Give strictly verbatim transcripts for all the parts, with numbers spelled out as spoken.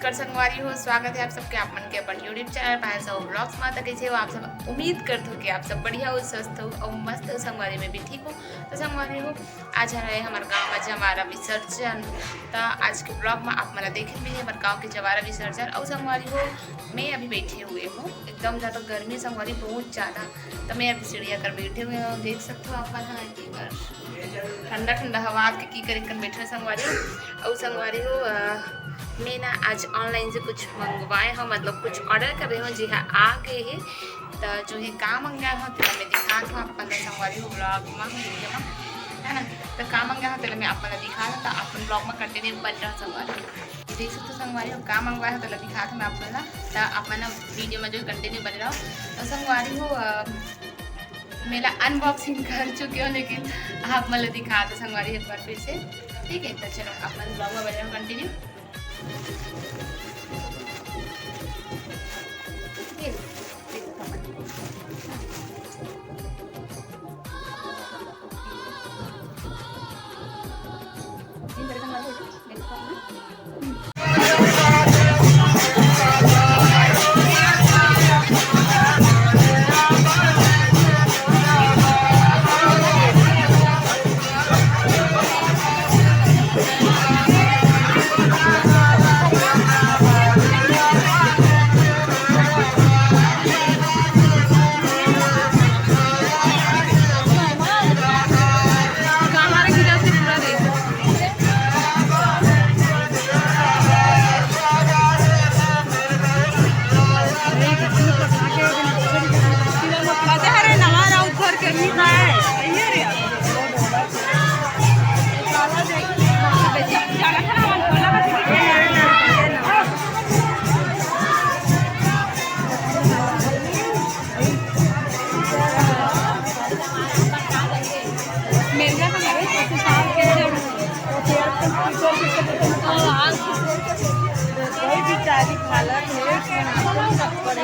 नमस्कार संगवारी हो, स्वागत है आप सबके आप मन के अपन YouTube चैनल पायल साहू ब्लॉग्स मा। त कइसे हो आप सब? उम्मीद करत हो कि आप सब बढ़िया हो, स्वस्थ हो और मस्त हो। संगवारी, मैं भी ठीक हूँ। तो संगवारी हो, आज हरे हमर गाँव में जवारा विसर्जन। त आज के ब्लॉग में आप मन ला देखे भी हमर गाँव के जवारा विसर्जन। और संगवारी हो, मैं अभी बैठे हुए हूँ, एकदम ज़्यादा गर्मी संगवारी, बहुत ज़्यादा। तो मैं अभी सीढ़िया कर बैठे हुए हूँ, देख सकते हो आप मन ह, की कर ठंडा ठंडा हवा के की करे कन बैठे संगवारी हो। और संगवारी हो, अ, मैं ना आज ऑनलाइन से कुछ मंगवाए हूँ, मतलब कुछ ऑर्डर करे हूँ, जी हाँ, आ गए है। तो जो है का मंगाए हूँ, तो मैं दिखात हूँ आप मन ला संगवारी हो ब्लॉग में, वीडियो में, है ना। तो का मंगाए हूँ, तो मैं आप मन ला दिखात हूँ, तो आप मन ब्लॉग में कंटिन्यू बन रहा संगवारी हो। देख सकते हो संगवारी हो, का मंगवाए हूँ, तो दिखात हूँ मैं आप मन ला, तो आप मन वीडियो में जो कंटिन्यू बने रहो। तो संगवारी हो, अ, मैं ला अनबॉक्सिंग कर चुके हो, लेकिन आप मन ला दिखात हूँ संगवारी एक बार फिर से, ठीक है। तो चलो आप मन ब्लॉग में बने रहो कंटिन्यू। ये देखो,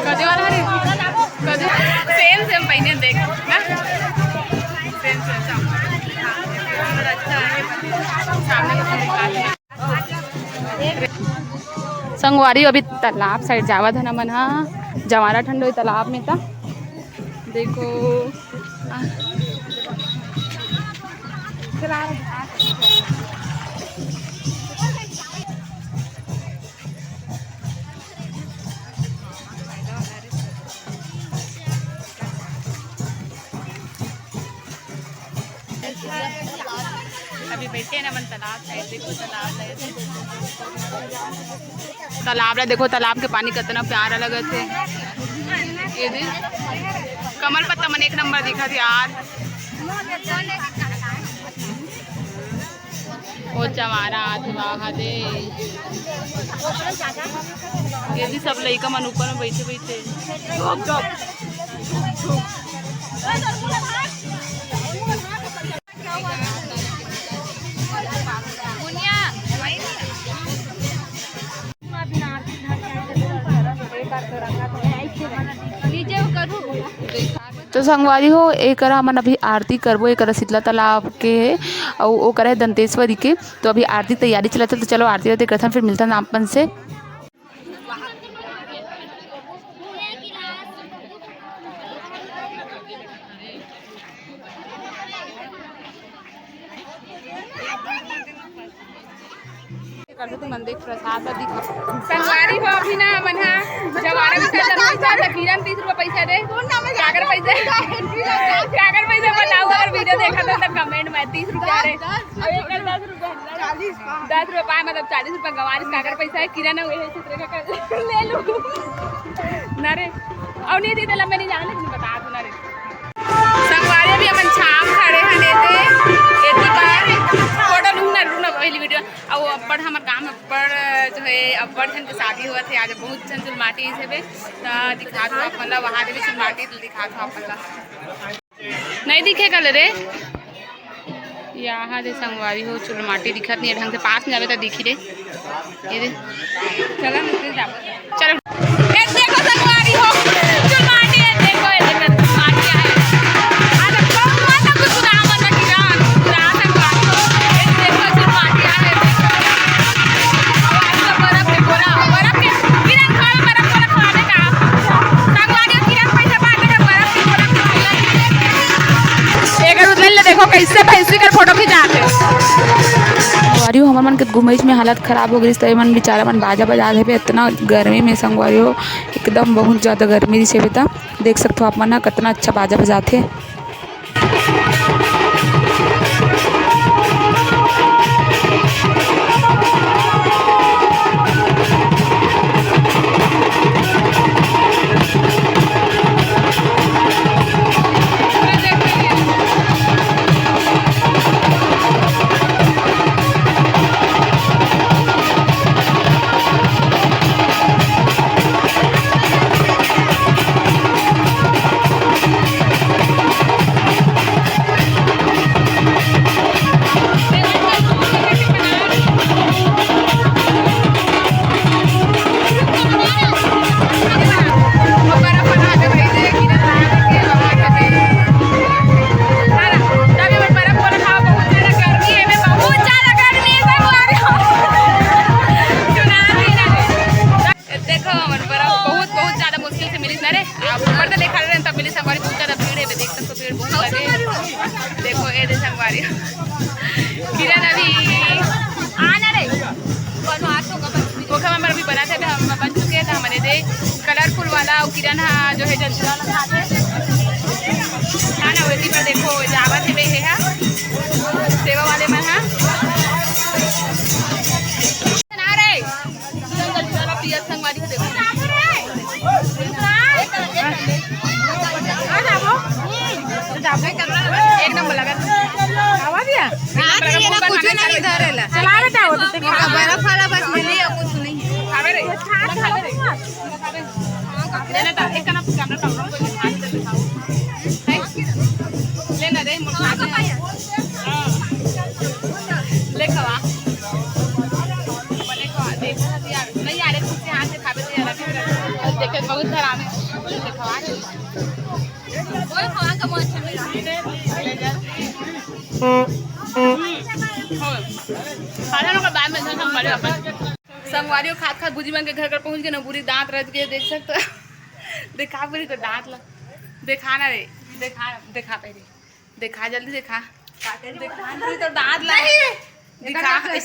कदे वाला हरे? कदे? सेम सेम पहिने देख ना, सेम सेम। अच्छा है, सामने का दिखा। संगवारी, अभी तालाब साइड जावत हन हमन ह, जवारा ठंडोई तालाब में। त देखो, आ, अभी बैठे हैं ना अपन तालाब साइड, देखो तालाब है। तालाब ला देखो, तालाब के पानी कितना प्यारा लगत है। ये दे कमल पत्ता मन एक नंबर दिखत है यार। ओ चमारा आत हे, वाह दे। ये भी सब लइका मन ऊपर में बैठे बैठे। तो संगवारी हो, एकरा हमन अभी आरती करबो। एकरा शीतला तालाब के हे, अउ ओकरा हे दंतेश्वरी के। तो अभी आरती तैयारी चलत हे, तो चलो आरती वारती करथन, फिर मिलथन आप मन से। कर दो, तुमन देख प्रसाद ला दिखा। संगवारी हो, अभी ना मन हा जवारा विसर्जन होइस हे, त किरण तीस रुपया पैसा दे। काकर पैसा? काकर पैसा बताओ, अगर वीडियो देखत हो त कमेंट में। तीस रुपया रे। अउ एकर दस रुपया। दस रुपया पाए, मतलब चालीस रुपया गंवारिस। काकर पैसा हे, किरण हे, उहे से तेरे का ले लूं ना रे। अउ नहीं दी त ला मैं नहीं जाना, लेकिन बता दो ना रे। संगवारी, अभी हमन छाम खड़े हन एदे, एती बार फोटो लूहूं ना, रुक ना, पहली वीडियो। अउ अब्बड़ हमर गांव में अब्बड़ जो है, अब्बड़ झन के शादी होवत हे आज, बहुत झन चुलमाटी से बे, त दिखात हो अपन ला, वहां दे भी चुलमाटी दिखात हो अपन ला। नहीं दिखे कल रे। यहाँ दे संगवारी हो, चुलमाटी दिखत नहीं है ढंग से, पास में जाबे त दिखी रे। ये दे। चलो, निकल जाओ। चलो। ये देखो संगवारी हो, चुलमाटी है, देखो, ये देखो, चुलमाटी है। आज कौन माता को सुना, माता की रात, रात संगवारी हो। ये देखो, चुलमाटी है, देखो। और आज का बर्फ देखो ना, बर्फ तो कैसे भैंसी कर फोटो खिंचाते? संगवारी हो, हमर मन के घुमइच में हालत खराब हो गइस, त एमन बेचारा मन बाजा बजात हेबे। इतना गर्मी में संगवारी हो, एकदम बहुत ज्यादा गर्मी रहिस हेबे। त देख सकथो आप मन ह, कितना अच्छा बाजा बजात हे। देखो, हमर बरफ बहुत, बहुत ज्यादा मुश्किल से मिलिस ना रे। आप ऊपर से देखा रहे, तब मिलिस। संगवारी, बहुत ज्यादा भीड़ हे, देख सकथो, भीड़ बहुत लगे। देखो, ये दे संगवारी, किरण अभी आना रे, कौन हाथ होगा बस। वो हम अभी बनाते थे, हम बन चुके हैं, तो हमने दे कलरफुल वाला, और किरण हा जो है जंतुआ वाला खाते हैं। हाँ ना, वैसे पर देखो, जावा थे वे है, हाँ, सेवा वाले में, हाँ। ना रे। चलो, चलो, पिया संगवारी को देखो। एक नंबर लगा। आवा दिया? हाँ, ये ना कुछ नहीं धरेला। चला रहे, जाओ, तो देखो। बर्फ वाला बस मिली है, कुछ नहीं। खावे रे। लेना था, एक ना कैमरा डाउनलोड कर ले, हाथ से दिखाओ। लेना रे, मुलाकात है। हाँ। ले खवा। बने खवा, देख। नहीं, अरे, खुद से हाथ से खावे तो यार, अभी देखे, बहुत हराम है। ले खवा। ओए, खवा का बहुत अच्छा लगा। ले जा। खाना लोग बाद में, हम बड़े अपन। संगवारी हो, खात खात भुजी मन के घर कर पहुंच गए ना, पूरी दांत रच गए, देख सकते हो। दिखा पूरी तो दांत ल-, दिखा ना रे, दिखा, दिखा पहले, दिखा, जल्दी दिखा, दिखा पूरी तो दांत ला, दिखा, ऐसे